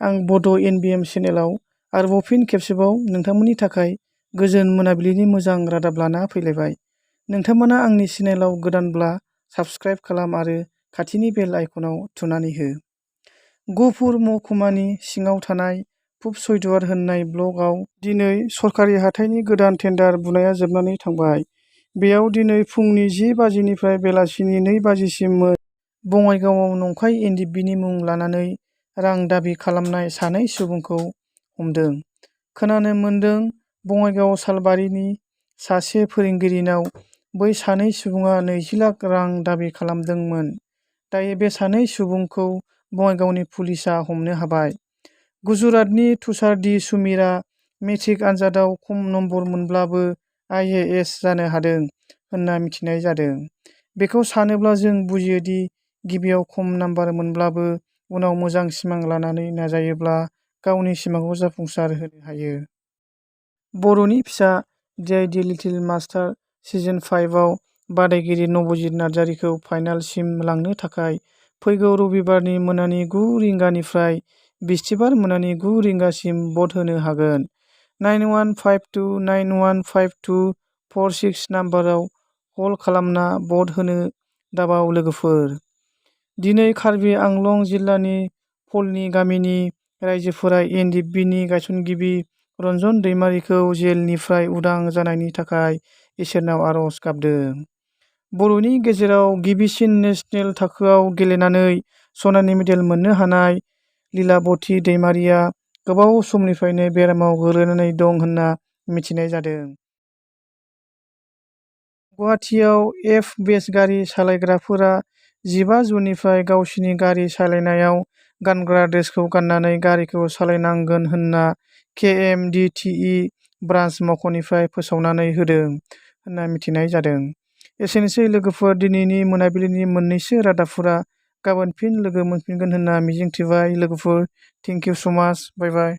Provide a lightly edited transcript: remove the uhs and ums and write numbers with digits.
आं बड' NBM चेनेलाव आरोबाव फिन खेबसेबाव नोंथांमोननि थाखाय गोजोन मोनाबिलिनि मोजां रादाब लाना फैलायबाय। नोंथांमोना आंनि चेनेलाव गोदानब्ला साबस्क्राइब खालाम आरो खाथिनि बेल आइकनाव थुनानै हो। गहपुर महकुमानि सिङाव थानाय पुब चैदुवार होननाय ब्लकआव दिनै सरकारि हाथाइनि गोदान टेन्डार बुनाया जोबनानै थांबाय। बेयाव दिनै फुंनि 10 बाजिनिफ्राय बेलासिनि 2 बाजिसिम बङाइगावआव नंखाय NBMनि मुं लानानै रां दाबि खालामनाय सानै सुबुंखौ हमदों। खोनानो मोन्दों बङाइगाव सालबारिनि सासे फोरोंगिरिनाव बै सानै सुबुङा 20 लाख रां दाबि खालामदोंमोन। दायो बे सानै सुबुंखौ बङाइगावनि पुलिसआ हमनो हाबाय। गुजरातनि तुषार सुमिरा मेट्रिक आनजादाव खम नम्बर मोनब्लाबो IAS जानो हादों होनना मिथिनाय जादों। बेखौ सानोब्ला जों बुजियो दि गिबियाव खम नाम्बार मोनब्लाबो उनाव मोजां सिमां लानानै नाजायोब्ला गावनि सिमांखौ जाफुंसार होनो हायो। बर'नि फिसा DID लिटिल मास्टार सिजन 5 आव बादायगिरि नबजित नार्जारीखौ फाइनालसिम लांनो थाखाय फैगौ रबिबारनि मोनानि 9 रिंगानिफ्राय बिस्थिबार मोनानि 9 रिंगासिम भट होनो हागोन। 9152915246 नाम्बाराव कल खालामना भट होनो दाबाव लोगोफोर। दिनै कार्बि आंलं जिल्लानि फलनि गामिनि रायजोफोरा NBMनि गायसनगिरि रन्जन दैमारिखौ जेलनिफ्राय उदां जानायनि थाखाय इसोरनाव आरज गाबदों। बर'नि गेजेराव गिबिसिन नेशनेल थाखोआव गेलेनानै सनानि मेडेल मोननो हानाय लीलाबती दैमारिया गोबाव समनिफ्रायनो बेरामाव गोग्लैनानै दं होनना मिथिनाय जादों। गुवाहाटीआव F-बेच गारि सालायग्राफोरा 15 जुननिफ्राय गावसिनि गारि सालायनायाव गानग्रा ड्रेसखौ गाननानै गारिखौ सालायनांगोन होनना KMDTE ब्रान्स मावख'निफ्राय फोसावनानै होदों होनना मिथिनाय जादों। एसेनोसै लोगोफोर दिनैनि मोनाबिलिनि मोननैसो रादाबफोरा गाबोन फिन लोगो मोनफिनगोन होनना मिजिंथिबाय लोगोफोर। थेंक इउ स' माच। बाय बाय।